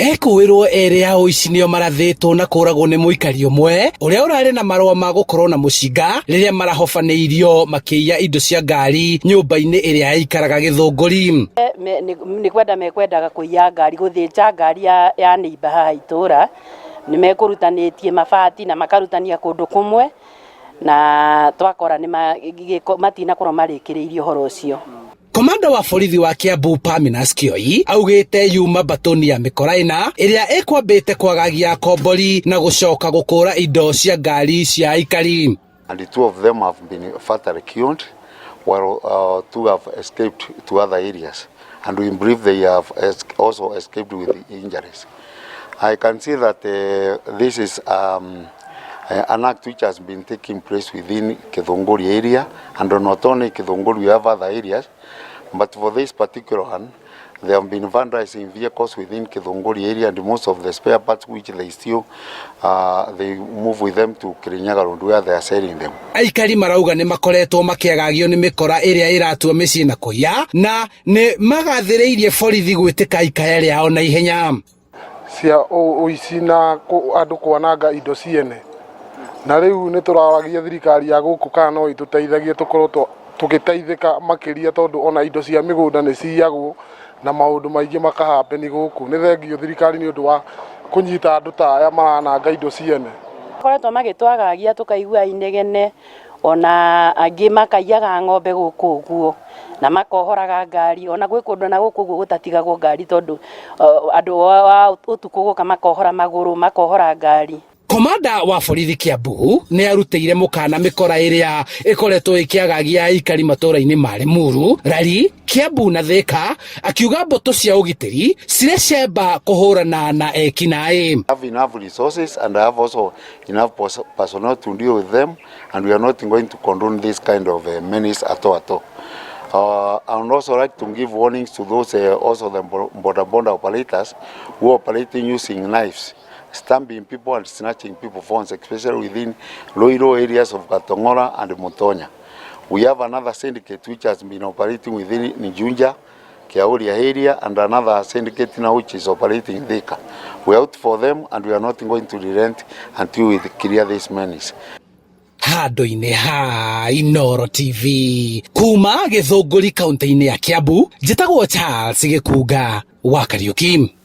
Ekũĩrwo erĩ a ũici nĩo marathĩtwo na kũragwo nĩ mũikari ũmwe ũrĩa ũrarĩ na marũa ma gũkorwo na mũcinga rĩrĩa marahobanĩirio makĩiya indo cia ngari nyũmba-inĩ ĩrĩa aikaraga Gĩthũngũri. Nĩ kwenda mekwendaga kũiya ngari, gũthĩnja ngari ya neighbour haha itũra, nĩ mekũrutanĩtie mabati na makarutania kũndũ kũmwe, na twakora matinakorwo marĩkĩrĩirie ũhoro ũcio. Komanda wa borithi wa Kiambu Parmenas Kioi augĩte yuma mbatoni ya mĩkora ĩna ĩrĩa ĩkwambĩte kwagagia akombori na gũcoka gũkũra indo cia ngari cia aikari. And two of them have been fatally killed, while two have escaped to other areas, and we believe they have also escaped with injuries. I can see that this is an act which has been taking place within Githunguri area, and not only Githunguri, we have other areas, but for this particular one, they have been vandalizing vehicles within Githunguri area, and most of the spare parts which they steal, they move with them to Kirinyaga Road where they are selling them. Aikari marauga nĩ makoretwo makĩagagio nĩ mĩkora ĩrĩa ĩratua mĩciĩ na kũiya, na nĩ magathĩrĩirie borithi gwĩtĩka ikaya rĩao na ihenya. Cia ũici na andũ kwananga indo ciene, na rĩu nĩ tũraragia thirikari ya gũkũ kana no ĩtũteithagie tũkorwo tũgĩteithĩka makĩria, tondũ ona indo cia mĩgũnda nĩ ciyagwo na maũndũ maingĩ makahapeni gũkũ. Nĩ thengio thirikari nĩ ũndũ wa kũnyita andũ ta aya marananga indo ciene. Koretwo magĩtwagagia tũkaigua inegene, ona angĩ makaiyaga ng'ombe gũkũ ũguo na makohoraga ngari, ona gwĩ kũndũ na gũkũ ũguo gũtatigagwo ngari, tondũ andũ a ũtukũ gũka makohora magũrũ, makohora ngari. Komanda wa borithi Kiambu nĩ arutĩire mũkana mĩkora ĩrĩa ĩkoretwo ĩkĩagagia aikari matũra-inĩ ma Limuru, Lari, Kiambu na Thika, akiuga mbũtũ cia ũgitĩri cirĩ cemba kũhũrana na ekinaĩ. I have enough resources and I have also enough personnel to deal with them, and we are not going to condone this kind of menace at all, at all. I would also like to give warnings to those also the boda boda operators who are operating using knives, stabbing people and snatching people phones, especially within rural areas of Gatongora and Mutonya. We have another syndicate which has been operating within Njunja, Kiauria area, and another syndicate now which is operating in Thika. We are out for them and we are not going to relent until we clear this menace. Handũ-inĩ ha Inooro TV kuma Gĩthũngũri, kaunti-inĩ ya Kiambu, njĩtagwo Charles Gĩkunga wa Kariuki.